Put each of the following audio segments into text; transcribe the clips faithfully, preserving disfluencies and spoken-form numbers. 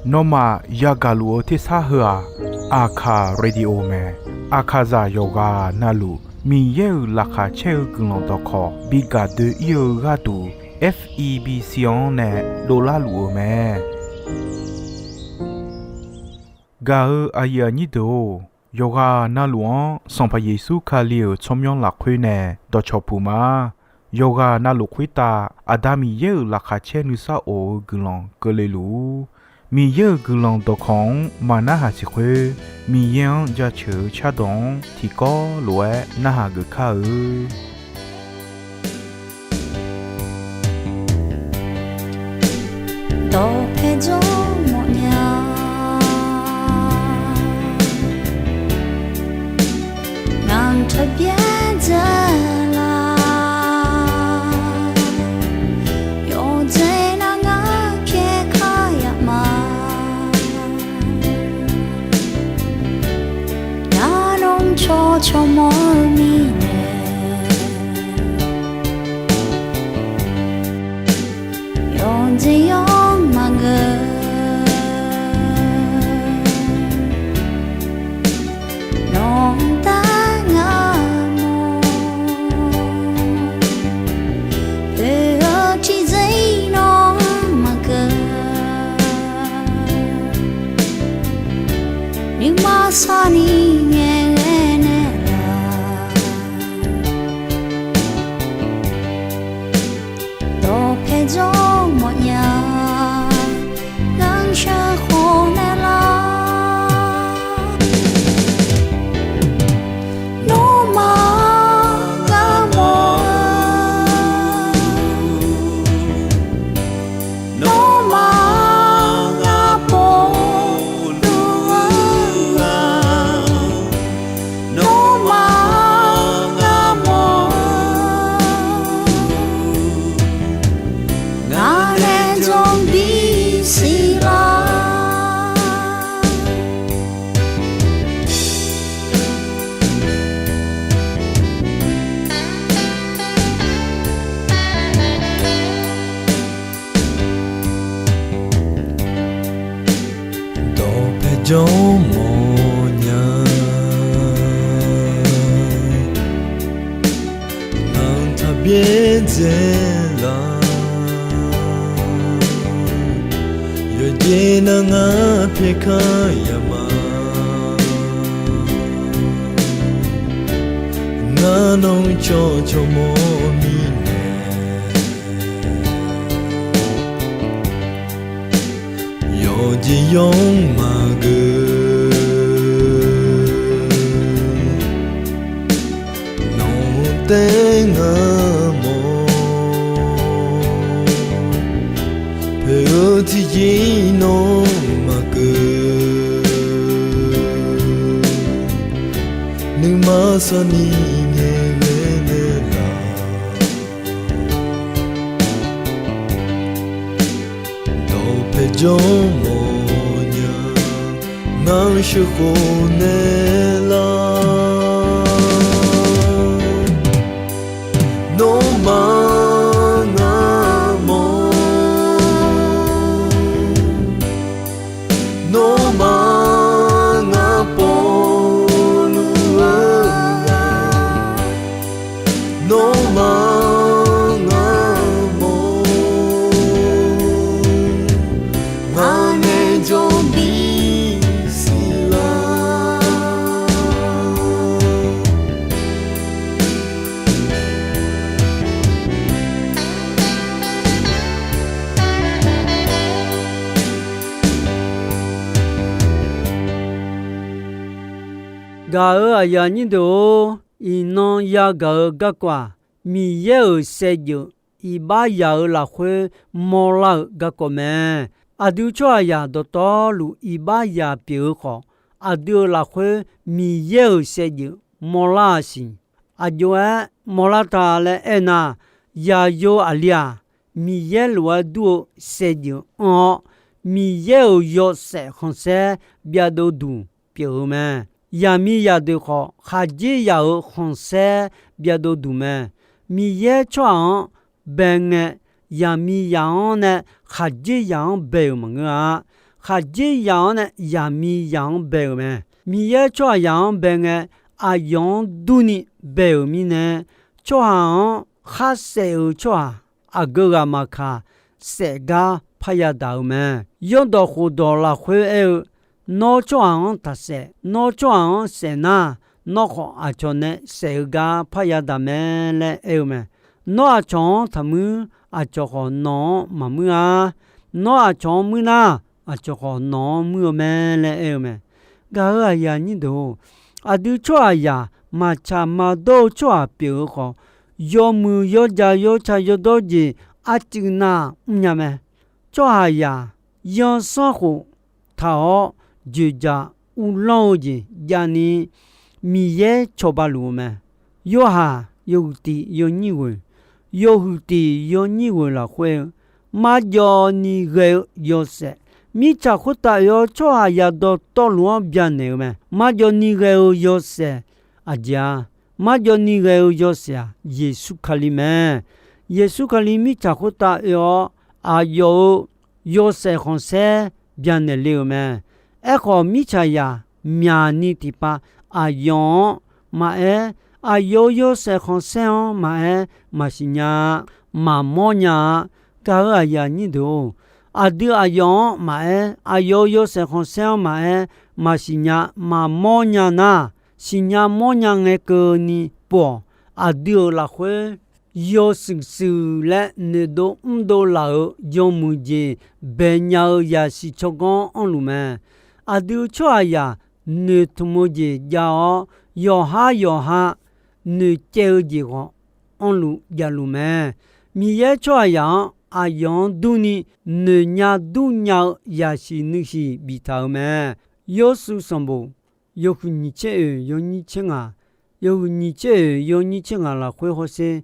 Nawmaf yagaq luf-eu tersar heu-aq, Aqkaq Radio mae. Aqkaqzaq yawqghaq navluf Miqyaer-euq laqkhaq caer-eu guiqlanq dawqkawq bi gaq doe-ir-eu gharduq, F E B C-anr nae dovlar luf-eu mae. Gaq-eu aqyuif aqnyir deuq-or, yawqghaq navluf-anr Sanqpaq Yeqsur Kali-euq tsawrmyanr lafkhoer nae dawqcawq puq ma. Yawqghaq navluf khoertav Aqda Miqyaer-euq laqkhaq caer nuisar of-eu guiqlanq keuvle luf-ur. Miqyaer-euq guiqlanq dawqkawq-anr maqnarhaq siq khoer, Miqyaer-anr jaceuq-eu cardawq-anr tiqkawv lof-aer narhaq geuf kar-eu. Dawqpae jawr mawfnya, ngaq-anr taqbyaer dzae la. Yawqjeq nar ngar pyaer kar yaf ma. Nar nawr cawv cawv mawr-eu mirnae, yawqjeq yawr maqngeur. Nawq-anr dar ngar mawr, oe-eu tiqjeq nawr maqkeuv. Nuima sarni ngaeqghae naeqlaf, dawqpae jawr mawfnya, ngar sheuqkhof naeqlaf. Nawmaf ngar mawr-eu, nawmaf ngar pov luf-eu, nawmaf ngar mawr-eu, ngaq nae jawr bisiq lar. Dawqpae jawr mawfnya, ngaq-anr taqbyaer dzae la. Yawqjeq nar ngar pyaer kar yaf ma. Nar nawr cawv cawv mawr mirnae, yawqjeq yawr maqgeur. Nawq-eu taef ngar mawr, poeq-eu tiqjeq nawr maqkeuv. Nuima sarni ngaeqghae naeqlaf, dawqpae jawr mawfnya, ngar sheuqkhof naeqlaf. Nawmaf ngar mawr, nawmaf ngar pov luf-eu, nawmaf ngar mawr, ngaq nae jawr bisiq lar. Gaq-euq aqyuif aqnyir deuq-or, iqnan yagaq-eu garkawv-aq, Miqyaer-euq saevdzeuf iqbax yaq-eu lafkhoer mawrlar-euq garkawv mae. Aqdui tsawrhaqzaq dawqtawvluf iqbax yaq pyeuf-eu khawf, aqdui-euq lafkhoer Miqyaer-euq saevdzeuf mawrlar-a siq. Aqjox-aer mawrlar ta laer aernar, yaqyo aqli-aq, Miqyaer lof-aer dur-eu saevdzeuf anr-awr, Miqyaer-euq yawshaef khanqsaer byavdov duq pyeuf-eu mae. Yaqmiqzaq deuq khawf, khaqdzerzaq-euq khanqsaer byavdov duq mae. Miqyaer tsawrhaq-anr bae ngae, zaqmiqzaq-anr nae khaqdzerzaq-anr bae-euq maqngeur-a. Khaqdzerzaq-anr nae zaqmiqzaq-anr bae-euq mae. Miqyaer tsawrhaqzaq-anr bae ngae, aqyawf-anr durni bae-euq mirnae, tsawrhaq-anr kharsaef-euq tsawrhaq aqgeu ghaq maqkaq, saef gar parya daq-eu mae. Yawrdawq khofdawq lafkhoer aer-eu, Nawr tsawrhaq-anr taqsaef. Nawr tsawrhaq-anr saef nar, nawr khawf aqcawq nae saef-eu gar parya daq mae laer aer-eu mae. Nawr aqcawq-anr taqmuir, aqcawq khawf nawq-anr maqmuir-a. Nawr aqcawq-anr muir nar, aqcawq khawf nawq-anr muir-eu mae laer aer-eu mae. Gaq-euq aqyuif aqnyir deuq-or, aqdui tsawrhaqzaq maqtsaq maqdawr-eu tsawrhaq pyeuf-eu khawf, yawmuiq yawjaq yawtsaq yawdawr jeq arcuiv nav mrnya mae. Tsawrhaqzaq yansanr khof taq-awr, dzoeqdzaq uvlanr-eu jeq javni Miqyaer cawba luf-eu mae. Yorhaq yawhuiq tiq yawnyir ghoeq, yawhuiq tiq yawnyir ghoeq lafkhoer-eu, marjawv ni ghae-eu yawshaef, mirtsaq khoertav oe-awr tsawrhaqzaq dawqtawvluf-anr byanaeq-eu mae. Marjawv ni ghae-eu yawshaef aqjeq-a? Marjawv ni ghae-eu yawshaef-aq, Yeqsur Kali mae. Yeqsur Kali mirtsaq khoertav oe-awr, aqyawf-euq yawshaef khanqsaer byanaeq le-euq mae. Aerkhawf, mirtsaqzaq myaqni tiqpav aqyawf-anr maqaer, aqyawf-euq yawshaef khanqsaer-anr maqaer, maqsiq nya-a, maqmawr nya-a. Gaq-euq aqyuif aqnyir deuq-or, aqdui aqyawf-anr maqaer, aqyawf-euq yawshaef khanqsaer-anr maqaer, maqsiq nya maqmawr nya nar, siqnya mawrnya ngae keuvni pov-awq. Aqdui-euq lafkhoer yawshuif shuif laer noeqdov mrdov laf-euq yawmuiq jeq baenya-eu zaqsiq tsawrganr anrluf mae. Aqdui tsawrhaqzaq noeqtmq-eu jeq jav-awr, yawqhar yawqha noeqcaev-eu jeq khawf anrluf javluf mae. Miqyaer tsawrhaqzaq-anr aqyawf-anr durni noeqnya durnya-eu zaqsiq nuisiq biftaq-euq mae. Yawrshuif sanqbof yawhuiq nyiq tser oeq yawnyir tser ngaq, yawhuiq nyiq tser oeq yawnyir tser ngaq lafkhoer hawsher,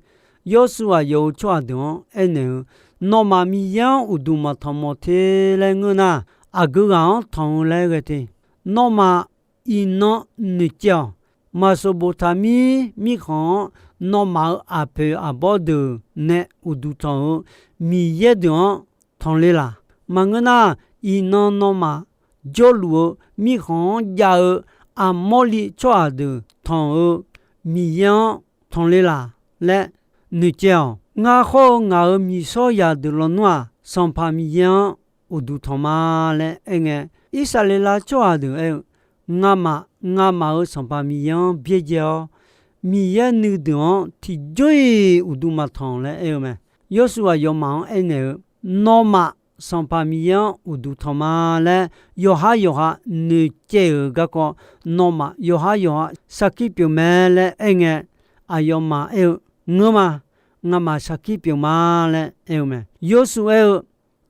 Yawrshuif aqyawf-euq tsawrhaq deuq-anr aernaeq-eu, Nawmaf Miqyaer-anr uqduq maqtanq mawf te laer ngeur nar, aqgeu ghaq-anr tanq-eu laer ghae te. Nawmaf iqnan noeqcaev-awq. Maqsoq boftaq mir mirkhanq-anr nawmaf-euq aqpoeq aqbawr deuq nae uqduq tanq-eu Miqyaer deuq-anr tanq le laq. Maqngeur nar, iqnan nawmaf jawrluf-eu mirkhanq-anr jav-eu Aqmawrliv tsawrhaq deuq tanq-eu Miqyaer-anr tanq le laq laer noeqcaev-awq. Ngar khawr-eu ngaq-euq miqshawr zaqdeuq lawnmr-aq, Sanqpaq Miqyaer-anr uqduq tanq ma laer aerngae, Irsaqleqlav tsawrhaq deuq aer-eu, Ngamaf, ngamaf-euq Sanqpaq Miqyaer-anr byaerdzae-awr, Miqyaer nuideuq-anr tiqjawr-iq uqduq maqtanq laer aer-eu mae. Yawrshuif aqyawfmaf-anr aernaeq-eu, Nawmaf Sanqpaq Miqyaer-anr uqduq tanq ma laer yawqhar yawqha noeqcaev-euq garkawv, nawmaf yawqhar yawqha sarkir pyeuf mae laer aerngae, aqyawfmaf aer-eu, Ngeur ma. Ngamaf sarkir pyeuf ma laer aer-eu mae. Yawrshuif aer-eu,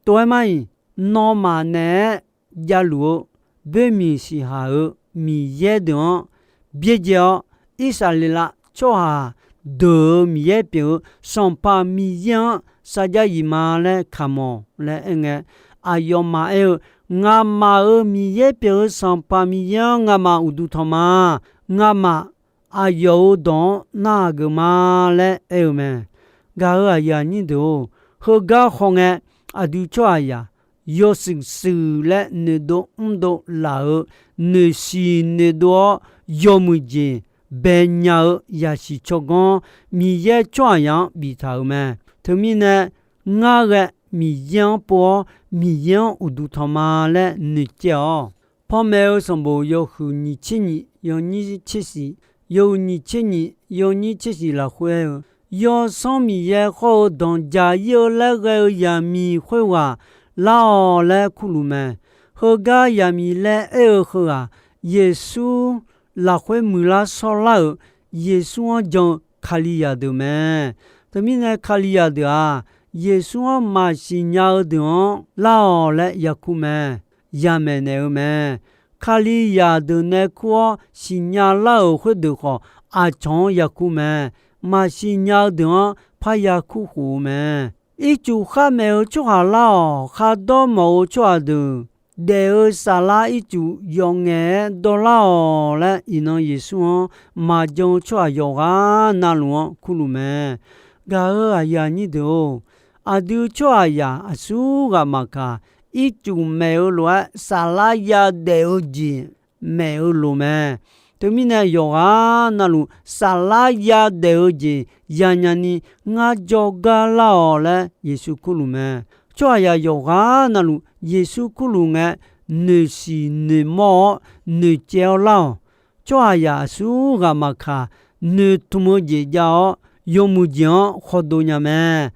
Tov-aer mar-iq, nawmaf naeq-aer javluf-eu boermiq siqhaq-euq Miqyaer deuq-anr byaerdzae-awr, Irsaqleqlav tsawrhaq deuq-euq Miqyaer pyeuf-eu Sanqpaq Miqyaer-anr sarjax yif ma laer kamq-awq laer aerngae, aqyawfmaf aer-eu, Ngamaf-euq Miqyaer pyeuf-eu Sanqpaq Miqyaer-anr ngamaf uqduq tanq ma. Ngamaf aqyawf-euq dawq-anr narhaq geuf ma laer aer-eu mae. Gaq-euq aqyuif aqnyir deuq-or, heugar hawngae, aqdui tsawrhaqzaq yawshuif shuif laer noeqdov mrdov laf-euq noeqshiq noeqdov-awr yawmuiq jeq baenya-eu zaqsiq tsawrganr Miqyaer tsawrhaqzaq-anr biftaq-euq mae. Teumirnae, ngar ghae Miqyaer-anr pov-awr Miqyaer-anr uqduq tanq ma laer noeqcaev-awq. Panmaeq-eu sanqbof yawhuiq nyiq tser nyiq yawnyir tser shiq, yawhuiq nyiq tser nyiq yawnyir tser shiq lafkhoer aer-eu, Yawsanr Miqyaer khawr-eu danqjaq ir-eu laer ghae-eu zaqmiq khoerghaq lar-awq laer kurluf mae. Heugar zaqmiq laer aer-eu heughaq, Yeqsur lafkhoer muiqlar shawrlar-euq Yeqsur-anr jan-eu Kalizaq deuq mae. Teumirnae Kalizaq deuq-aq, Yeqsur-anr maqsiq nya-eu deuq-anr lar-awq laer yakur mae. Yamaeq naeq-eu mae. Kalizaq deuq nae kur-awr siqnya lar-euq khoerdeuq khawf, aqcawq-anr yakur mae. Maqsiq nya-eu deuq-anr parya kurkhof-eu mae. Ircuf kharmaeq-eu tsawrhaq lar-awq. Khardawr mawf-eu tsawrhaq deuq daef-eu saflar ircuf yawf ngaef-aer dawrlar-awq laer, iqnan Yeqsur-anr maqjan-eu tsawrhaq yawqghaq navluf-anr kurluf mae. Gaq-euq aqyuif aqnyir deuq-or, aqdui tsawrhaqzaq aqsur ghaq maqkaq, ircuf maeq-eu lof-aer saflar yadaef-eu jeq maeq-eu loq mae. Teumirnae yawqghaq navluf saflar yadaef-eu jeq yanya ni ngar jawrgar lar-awq laer Yeqsur kurluf mae. Tsawrhaqzaq yawqghaq navluf Yeqsur kurluf ngae, noeqsiq noeqmawr-awr noeqcaev-awr lar-awq. Tsawrhaqzaq aqsur ghaq maqkaq, noeqtmq-eu jeq jav-awr, yawmuiq jeq-anr khawdov nya mae.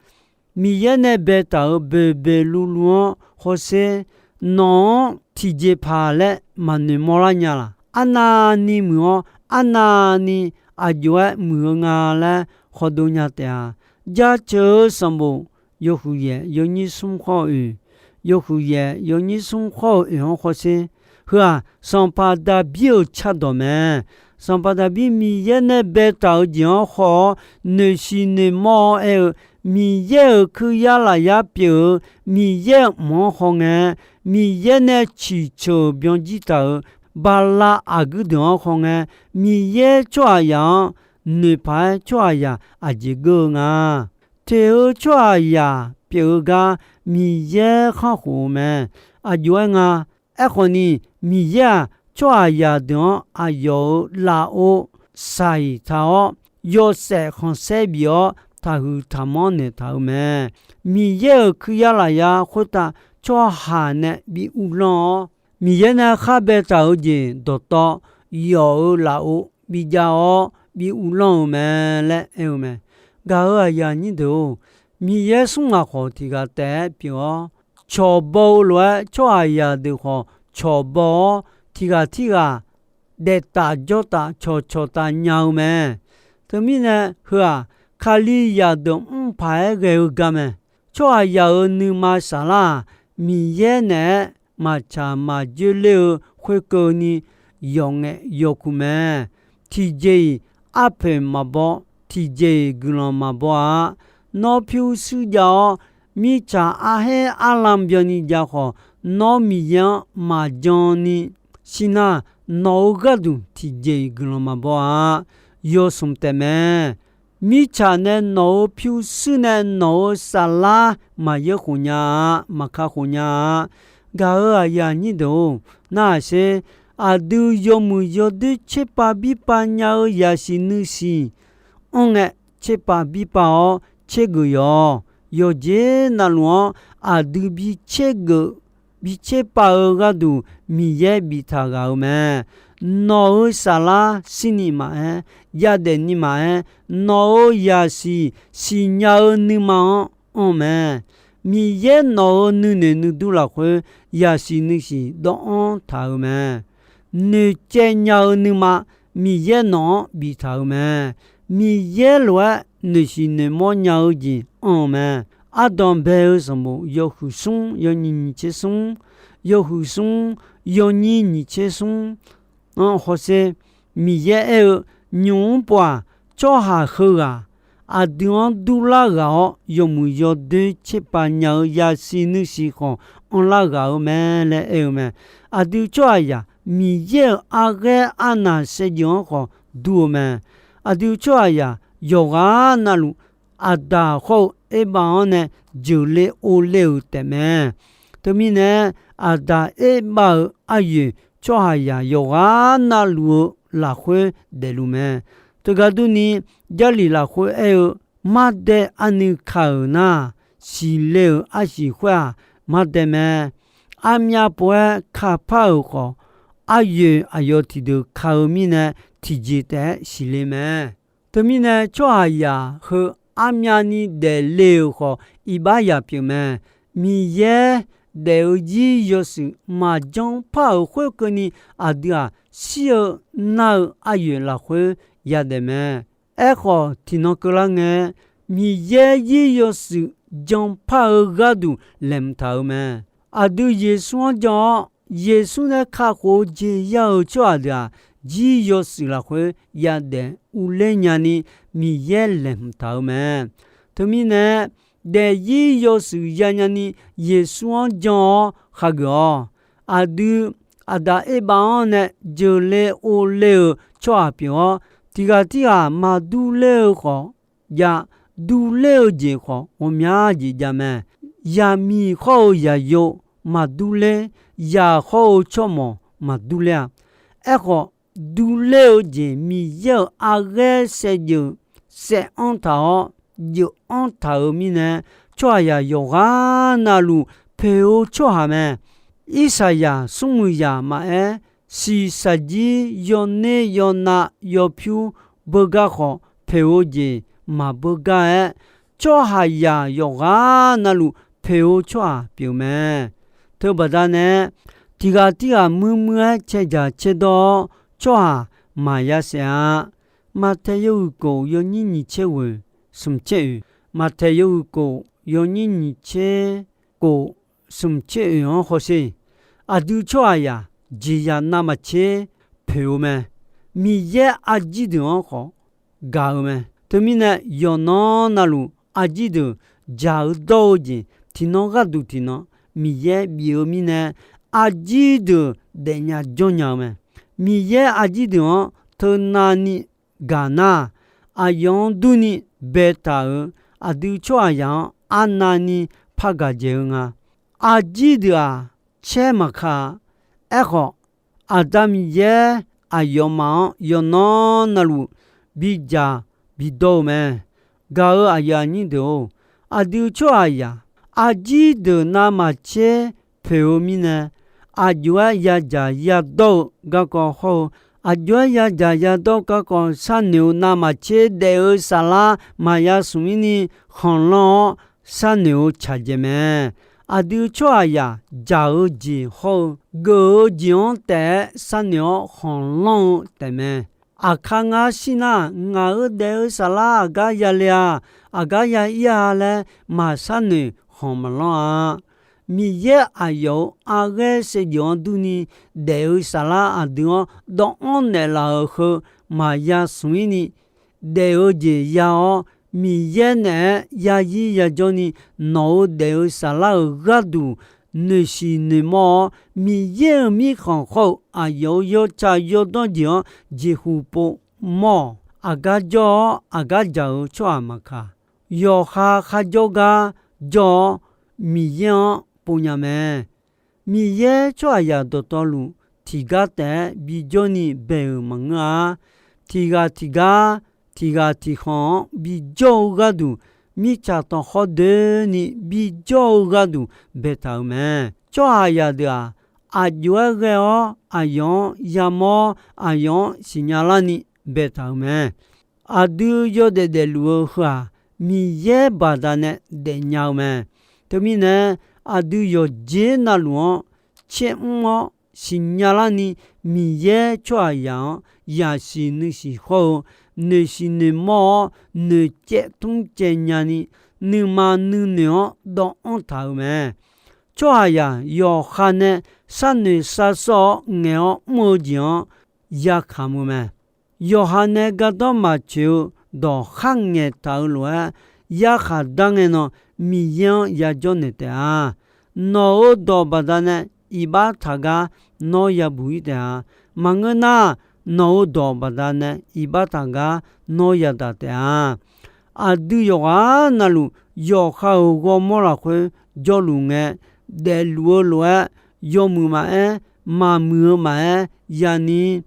Miqyaer nae baetaq-euq boeqboeq luvluv-anr hawsher, nawq-anr tiqjeqpaq laer maqnoeq mawrlar nya laq? Arnavni muiq-awr, arnavni aqjox-aer muiq-eu nga laer khawdov nya taef-a. Jaceuq-eu sanqbof yawhuiq yaef yawnyir smr khawr-eu oeq, yawhuiq yaef yawnyir smr khawr-eu oeq-anr hawsher. Heu-aq, sanqpaq Daqbir-euq cardawq mae. Sanqpaq Daqbir Miqyaer nae baetaq-eu jeq-anr khawf-awr, noeqsiq noeqmawr-awr aer-eu, Miqyaer-euq kuiryar lafyar pyeuf-eu Miqyaer-euq mq-anr khawngae, Miqyaer nae ciqceuq byanjir taq-euq bala aqguir deuq-anr khawngae, Miqyaer tsawrhaqzaq-anr noeqpaq-aer tsawrhaqzaq aqjeq geur-eu nga. Teq-eu tsawrhaqzaq pyeuf-eu gar Miqyaer khanrkhof-eu mae. Aqjox-aer nga. Aerkhawf ni, Miqyaer-aq, tsawrhaqzaq deuq-anr aqyawf-euq lafov shaiq taq-awr, yawshaef khanqsaer bif-awr, taqhuiq taqmanr naeqtaq-euq mae. Miqyaer-euq kuiryar lafyar khoertav tsawrhaq nae bi uvlanr-awr, Miqyaer nae khar baetaq-euq jeq dawqtawv yawf-euq lafov bijav-awr bi uvlanr-eu mae laer aer-eu mae. Gaq-euq aqyuif aqnyir deuq-or, Miqyaer smr ghaq khawf tiq ghaq taef-aer pyeuf-awr, cawqbaw-eu lof-aer tsawrhaqzaq deuq khawf cawqbaw-awr, tiq ghaq tirghaq daef taf jawr taf cawqcawq taf nya-eu mae. Teumirnae heu-aq, Kalizaq deuq mr paq-aer ghae-eu gar mae. Tsawrhaqzaq-euq nuima saflar-aq, Miqyaer naeq-aer maqtsaq maqjoer ler-eu khoerkeuvni yawqngaef yawkuq mae. Tiqjeq-iq arpoeq maqbaw, tiqjeq-iq guiqlanq maqbaw-a. Nawr pyurshuir jav-awr, mirtsaq arhaer arlan byanni jav khawf, nawr Miqyaer-anr maqjan ni shir nar, nawq-euq gharduq tiqjeq-iq guiqlanq maqbaw-a. Yawsmq taefmae. Mirtsaq nae nawq-euq pyurshuir nae nawq-euq saflar maqyaer khof nya-a, maqka khof nya-a. Gaq-euq aqyuif aqnyir deuq-or, narhaq sher. Aqdui yawmuiq yawdoer tserpav birpav nya-eu yasiq nuisiq anr ngae, tserpav birpav-awr tsergeuf yawq. Yawqjeq navluf-anr aqdui bi tsergeuf bi tserpav-eu gharduq Miqyaer biftaq ghaq-eu mae. Nawq-euq saflar shirni maqaer, yadaef ni maqaer, nawq-euq yasiq siqnya-eu nuima-anr anr mae. Miqyaer nawq-euq nuinoeq nuidur lafkhoer yasiq nuisiq dawvanr taq-eu mae. Noeqcaev nya-eu nuima Miqyaer nawq-anr biftaq-eu mae. Miqyaer lof-aer noeqsiq noeqmawr nya-eu jeq anr-eu mae. Ardanq bae-eu sanqbof yawhuiq smr yawnyir nyiq tser smr, yawhuiq smr yawnyir nyiq tser smr-anr hawsher. Miqyaer aer-eu, nymq-mr pov-aq, tsawrhaq heughaq aqdui-anr durlar ghaq-awr, yawmuiq yawdoer tserpav nya-eu yasiq nuisiq khawf anrlar ghaq-eu mae laer aer-eu mae. Aqdui tsawrhaqzaq Miqyaer-euq arghaer arnaq saevdzeuf-anr khawf dur-eu mae. Aqdui tsawrhaqzaq yawqghaq navluf, Aqdaq hawr-eu Erbav-anr nae jeuqle ovle-euq taefmae. Teumirnae, Aqdaq Erbav-euq aryoeq tsawrhaqzaq yawqghaq navluf-eu lafkhoer daefluf mae. Teugar durni, Jarlif lafkhoer aer-eu, mardae arnuiv ka-euq nar, siqle-euq arsiq khoer-aq, mardae mae. Armyav pov-aer kapar-euq khawf, aryoeq aqyawf tiqdeuq ka-eu mirnae, tiqjeq taef-aer siqle mae. Teumirnae, tsawrhaqzaq heu armyavni daefle-euq khawf, iqbax yaq pyeuf mae. Miqyaer daef-eu zir yawshuif maqjanr par-euq khoerkeuvni, aqdui-aq, shir-eu nar-eu aryoeq lafkhoer yadaef mae. Aerkhawf, tiqnan keuvlar ngae, Miqyaer zir yawshuif janpar-eu gharduq laeqhmq taq-eu mae. Aqdui Yeqsur-anr jan-awr, Yeqsur nae kakhof-eu jeq ya-euq tsawrhaq deuq-aq, zir yawshuif lafkhoer yadaef urler nyani Miqyaer laeqhmq taq-eu mae. Teumirnae, daefzir yawshuif yanya ni Yeqsur-anr jan-awr khageuf-awq. Aqdui Aqdaq Erbav-anr nae jeuqle ovle-euq tsawrhaq pyeuf-awr, tiqghaq tirghaq maqdur ler-eu khawf jav, durler-eu jeq khawf ghawqmya jeq jav mae. Zaqmiq hawr-eu zaqyo maqdurler, zaq hawr-eu tsawrmawq maqdurler-a. Aerkhawf, durler-eu jeq Miqyaer-euq arghaer saevdzeuf saev-anr taq-awr, dzeuf-anr taq-euq mirnae, tsawrhaqzaq yawqghaq navluf poeq-eu tsawrhaq mae. Irsaqzaq smrmuiq zaq maqaer, shiqshaq jir yawner yawnav yawpyur beugar khawf, poeq-eu jeq maqbeugar-aer, tsawrhaqzaq yawqghaq navluf poeq-eu tsawrhaq pyeuf mae. Teubaqda nae, tiq ghaq tirghaq muimuiq-aer caedzaq caerdawr-awr, tsawrhaq maqya saef-a. Maqtaeq yawhuiq kof yawnyir nyiq tser ghoeq smq tser oeq, Maqtaeq yawhuiq kof yawnyir nyiq tser kof smq tser oeq-anr hawsher. Aqdui tsawrhaqzaq jeqzaq navmaqtser poeq-eu mae. Miqyaer arjir deuq-anr khawf gaq-eu mae. Teumirnae, yawqnan navluf arjir deuq jaq-eu dawr-eu jeq tiqnan gharduq tiqnan Miqyaer bif-eu mirnae, arjir deuq daefnya jawrnya-eu mae. Miqyaer arjir deuq-anr teunavni gaq nar, aqyawf-anr durni baetaq-euq aqdui tsawrhaqzaq-anr arnavni par gaq dzaeq-eu nga. Arjir deuq-aq, caer maqka-a. Aerkhawf, Aqda Miqyaer aqyawfmaf-anr yawqnan navluf bidzaq bidawr-eu mae. Gaq-euq aqyuif aqnyir deuq-or, aqdui tsawrhaqzaq arjir deuq navmaqtser poeq-eu mirnae, aqjox-aer yadzaq yadawr-eu garkawv hawr-eu, aqjox-aer yadzaq yadawr garkawv sharnoeq-eu navmaqtser daef-eu saflar maqya smq-ir ni khanqlanr-awr sharnoeq-eu tsaqdzaeq mae. Aqdui tsawrhaqzaq jaq-eu jeq hawr-eu geuf-eu jeq-anr taef-aer sharnoeq-awr khanqlanr-eu taefmae. Aqkar ngar shir nar, ngaq-euq daef-eu saflar aqgar yale-a, aqgar ya-ir-a laer maqsharnoeq khanq maqlanr-a. Miqyaer aqyawf-euq arghaer saevdzeuf-anr durni daef-eu saflar aqdui-anr dawvanr naeqlaf-euq heu maqya smq-ir ni daef-eu jeq ya-awr, Miqyaer naeq-aer yazir yajawr ni nawq-euq daef-eu saflar-euq gharduq noeqshiq noeqmawr-awr, Miqyaer-euq mirkhanq khawr-eu aqyawf-euq yawtsaq yawdawr jeq-anr jeqhu pov mawr-awq. Aqgar jawr-awr aqgar jaq-eu tsawrhaq maqkaq, yawqha kharjawr gar jawr-awr Miqyaer-anr povnya mae. Miqyaer tsawrhaqzaq dawqtawvluf tiqgar taef-aer bijawr ni bae-euq maqngeur-a. Tiqghaq tiqgar, tiqghaq tiqkhanq-anr bijawr-eu gharduq, mirtsaq tanqkhawr doeni bijawr-eu gharduq baetaq-euq mae. Tsawrhaqzaq deuq-aq, aqjox-aer ghae-awr aqyawf-anr yamawr, aqyawf-anr siqnya larni baetaq-euq mae. Aqdui yawdaef daefluf-eu heu-aq, Miqyaer baqdanae daefnya-eu mae. Teumirnae, aqdui yawqjeq navluf-anr caer mr-awr siqnya larni, Miqyaer tsawrhaqzaq-anr yasiq nuisiq hawr-eu noeqshiq noeqmawr-awr noeqcaev tmr caev nyani, nuima nuinoeq-anr dawvanr taq-euq mae. Tsawrhaqzaq yawqha nae sharnoeq sharsawr-awr ngaeq-awr mr-eu jeq-anr yakaq-eu mae. Yawqha nae gardanr maqtsoeq-eu dawq kharngaeq taq-eu lof-aer, yarkhaq dar ngae nan Miqyaer-anr yajawr naeq taef-a. Nawq-euq dawq baqdanae iqbax taq gar nawr yabuq-ir taef-a. Maqngeur nar, nawq-euq dawq baqdanae iqbax taq gar nawr yadaq taef-a. Aqdui yawqghaq navluf yawqha-euq ghawrmawr lafkhoer jawrluf ngae, daefluf-eu lof-aer, yawmuiq maqaer, maqmuiq-eu maqaer yani,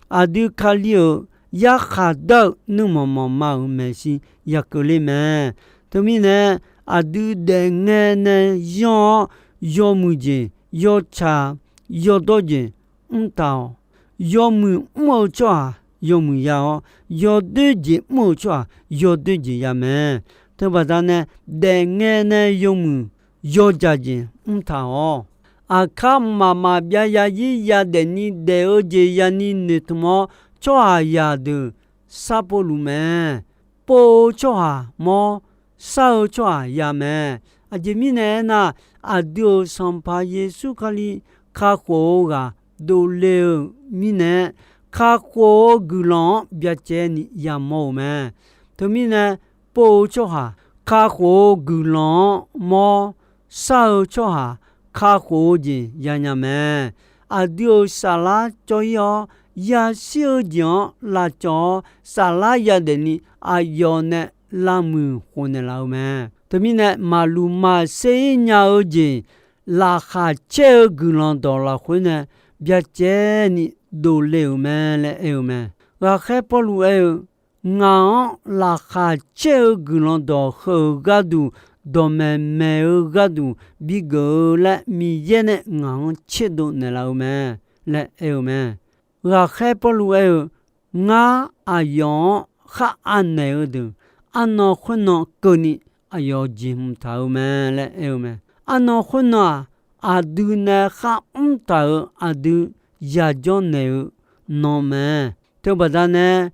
aqdui Kali-euq yarkhaq dar-eu nuirmanq manqma-euq maeqshi yakeuvler mae. Teumirnae, aqdui daefngae nae yanr-awr, yawmuiq jeq, yawtsaq, yawdawr jeq mrtaq-awq. Yawmuiq mr-eu tsawrhaq yawmuiq ya-awr, yawdoer jeq mr-eu tsawrhaq yawdoer jeq ya mae. Teubaqda nae, daefngae nae yawmuiq yawdzaq jeq mrtaq-awq. Aqkar mqmaq maqbyav yazir yadaef ni daef-eu jeq yani noeqtmq-awr, tsawrhaqzaq deuq sharpov luf mae. Pov-eu tsawrhaq mawr, shar-eu tsawrhaq ya mae. Aqjeq mirnae aernar, aqdui-euq Sanqpaq Yeqsur Kali kakhof-eu ghaq dovle-eu mirnae, kakhof-eu guiqlanq-anr byacaevni yamawr-euq mae. Teumirnae, pov-eu tsawrhaq kakhof-eu guiqlanq-anr mawr, shar-eu tsawrhaq kakhof-eu jeq yanya mae. Aqdui-euq saflar cawv-ir-awr, yashir-eu jeq-anr lavcawv-awr, saflar yadaef ni aqyawf nae lavmuiq khof naeqlaf-eu mae. Teumirnae, maqluq maqser-ir nya-eu jeq laqkhaq caer-eu guiqlanq dawq lafkhoer nae byacaevni dovle-euq mae laer aer-eu mae. Ghaqkhaer Pawrluv aer-eu, Ngaq-anr laqkhaq caer-eu guiqlanq dawq heu-euq gharduq, dawqmaeq maeq-eu gharduq bigeuf-eu laer Miqyaer nae ngaq-anr tserdov naeqlaf-eu mae laer aer-eu mae. Ghaqkhaer Pawrluv aer-eu, Ngar aqyawf-anr khar anaeq-eu deuq, arnan khoernan keuvni aqyawf jeqhmq taq-eu mae laer aer-eu mae. Arnan khoernan-aq, aqdui nae khar mr taq-euq aqdui yajawr naeq-eu nan mae. Teubaqda nae,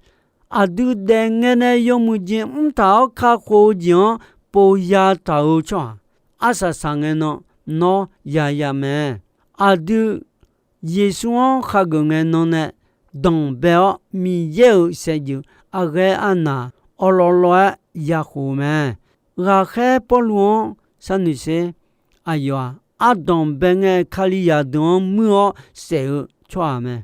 aqdui daef ngae nae yawmuiq jeq mr taq-awr kakhof-eu jeq-anr pov ya taq-eu tsawrhaq, arsaq saq ngae nan nawr yaya mae. Aqdui Yeqsur-anr khageuf ngae nan nae danqbae-awr, Miqyaer-euq saevdzeuf aqghae arnaq awqlawv lawv-aer yakhof-eu mae. Ghaqkhaer Pawrluv-anr sharnoeq sher. Aqyawf-aq, ardanqbae ngae Kalizaq deuq-anr muir-awr saef-eu tsawrhaq mae.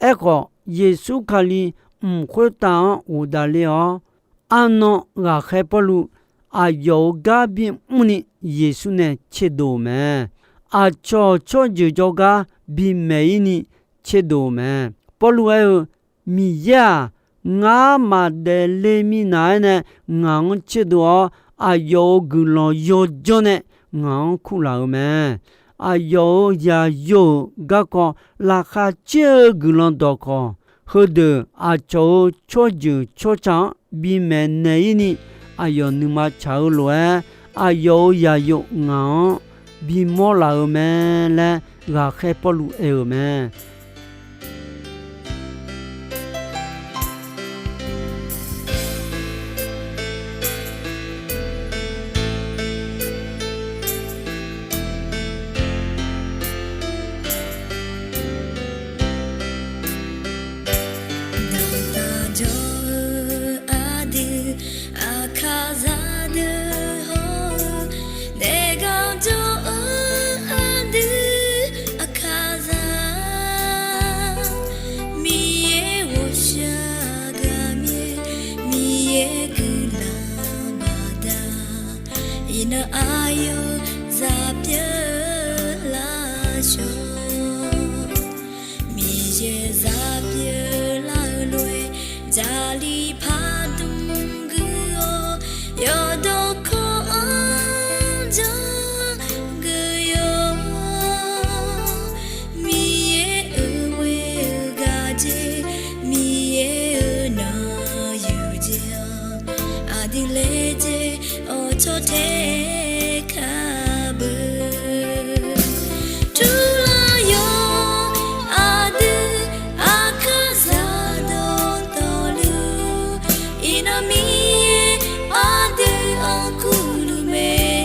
Aerkhawf, Yeqsur Kali mq khoertav-anr ghofdav ler-awr, arnan ghaqkhaer Pawrluv aqyawf-euq gar bimr ni Yeqsur nae tserdov-euq mae. Aqcawq tsawrjeuq jawrgar bimaeq-ir ni tserdov-euq mae. Pawrluv aer-eu, Miqyaer-aq, ngar maqdaef le minav-aer nae ngaq-anr tserdov-awr, aqyawf-euq guiqlanq yawdzanr nae ngaq-anr kurlaf-eu mae. Aqyawf-euq yaqyo-euq garkawv laqkhaq caer-eu guiqlanq dawqkawq, heudeuq aqcawq-euq tsawrjeuq tsawrca-anr bimaeq naeq-ir ni aqyawf nuima tsaq-eu lof-aer, aqyawf-euq yaqyo ngaq-anr bimawr laf-eu mae laer ghaqkhaer Pawrluv aer-euq mae. Dawqtaq jawr-eu aqdui, aqkaqzaq deuq hawr-eu, daefganr jawr-eu aqdui, aqkaqzaq, Miqyaer ghawqshaq gaqmyaer, Miqyaer guiqlanq baqda, iqnan aqyawf zaq pyeuf laf shawr. Miqyaer zaq pyeuf laf-eu lof-aer, Jarlif pardmq guiq-awr, yawqdawq kawv-anr janr geuf yawr. Miqyaer-euq ghoe-eu gaq jeq, Miqyaer-euq nanq yuq jeq-anr, aqdui laejae-awr cawtae kaq beu. Turlar yawq aqdui, aqkaqzaq dawqtawvluf, iqnan Miqyaer aqdui-anr kurluf mae.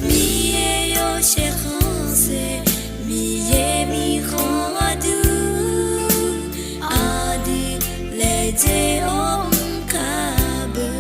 Miqyaer yawshaef khanqsaer, Miqyaer mirkhanq aqdui, aqdui laejae-awr mr kaq beu.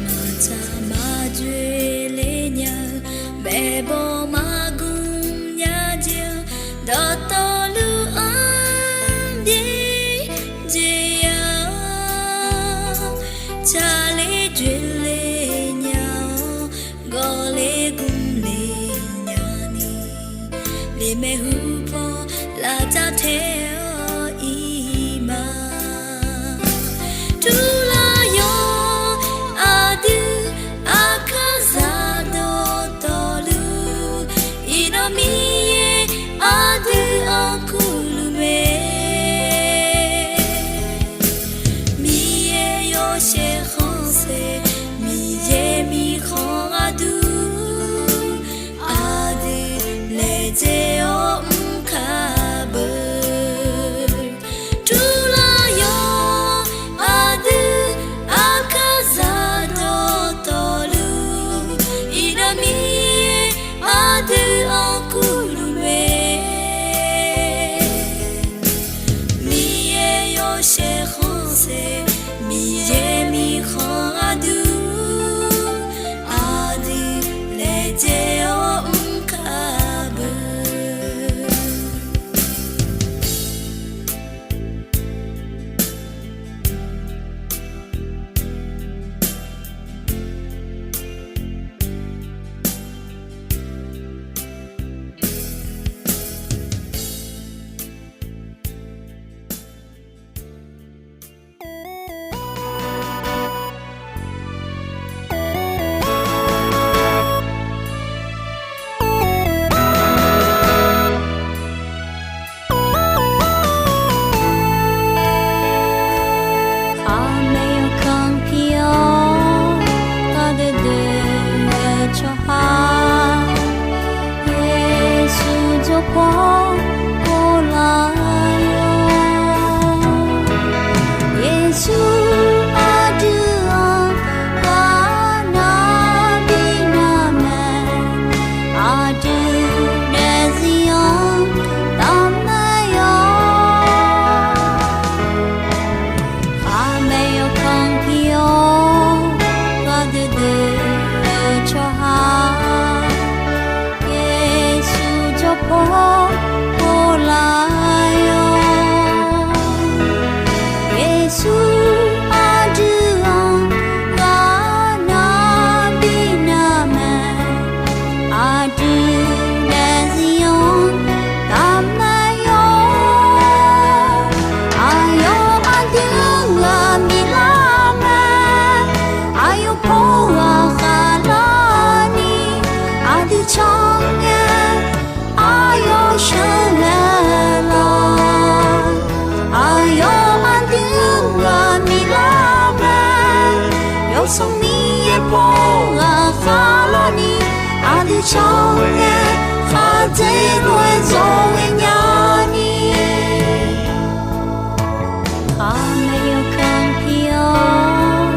Maqtsaq maqdzoeq le nya-eu, maeqbawq maqgmq nya jeq-anr, dawqtawvluf-anr byaerdzae ya-awr, tsaqler dzoeqle nya-awr, gawqler gmle nyani, lemaeq hupaw lafdzar tae-awr iq ma. Turlar yawq aqdui, aqkaqzaq dawqtawvluf, iqnan Miqyaer aqdui-anr kurluf mae. Miqyaer yawshaef khanqsaer, Miqyaer mirkhanq aqdui, aqdui laejae-awr mr kaq beu. Pov-awr pov lar-awr, Yeqsur aqdui-anr ghaq nar bi nar mae. Aqdui daefzir-anr taf mae-awr, aqyawf aqdui-anr ghaq bi lar mae. Aqyawf pov ghaq khaqlar ni aqdui can ngae, aqyawf sheuqghae lawq. Aqyawf aqdui-anr ghaq bi lar mae. Yawsanr Miqyaer pov ghaq khaqlar ni aqdui can ngae, khaqdzerzaq-aer zawr ghaenya ni. Khaqmae yawkaq pir-awr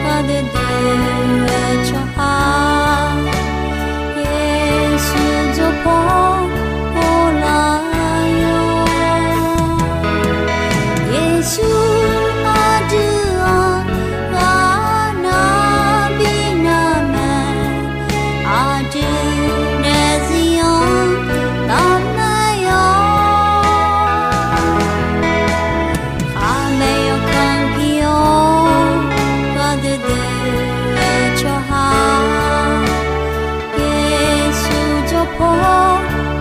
ghaq deuq deuq-eu tsawrhaq, Yeqsur jawrpaw pov lar-awr, Yeqsur aqdui-anr ghaq nar bi nar mae. Aqdui daefzir-anr taf mae-awr, khaqmae yawkaq pir-awr ghaq deuq deuq-eu tsawrhaq, Yeqsur jawrpaw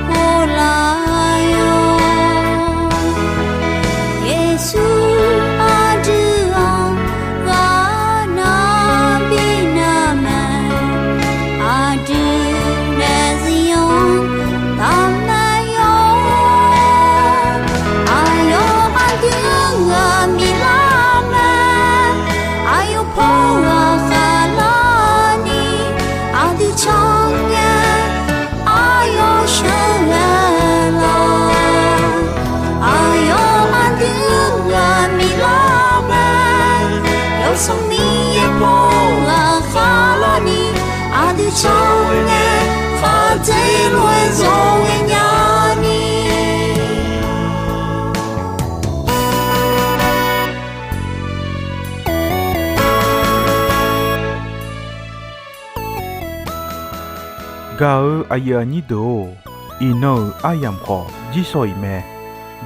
pov lar-awr, Yeqsur aqdui-anr ghaq nar bi nar mae. Aqdui daefzir-anr taf mae-awr, aqyawf aqdui-anr ghaq bi lar mae. Aqyawf pov ghaq khaqlar ni aqdui can ngae, aqyawf sheuqghae lawq. Aqyawf aqdui-anr ghaq bi lar mae. Yawsanr Miqyaer pov ghaq khaqlar ni aqdui can ngae, khaqdzerzaq-aer zawr ghaenya ni. Gaq-eu aqyuif aqnyir deuq-or, iqnan-euq aryamq khawf jirsawq iq mae.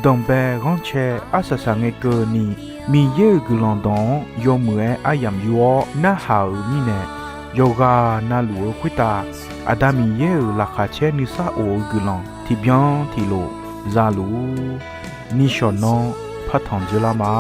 Danqbae ghanrcae arsaq saqngae keuvni, Miqyaer-euq guiqlanq dawq-anr yawmuiq-aer aryamq yur-awr narhaq-euq mirnae, yawqghaq navluf-eu khoertav Aqda Miqyaer-euq laqkhaq caer nuisar of-eu guiqlanq tiqbyan tiqlof za luf-ur. Nishawq nanr partanq dzeurlar ma.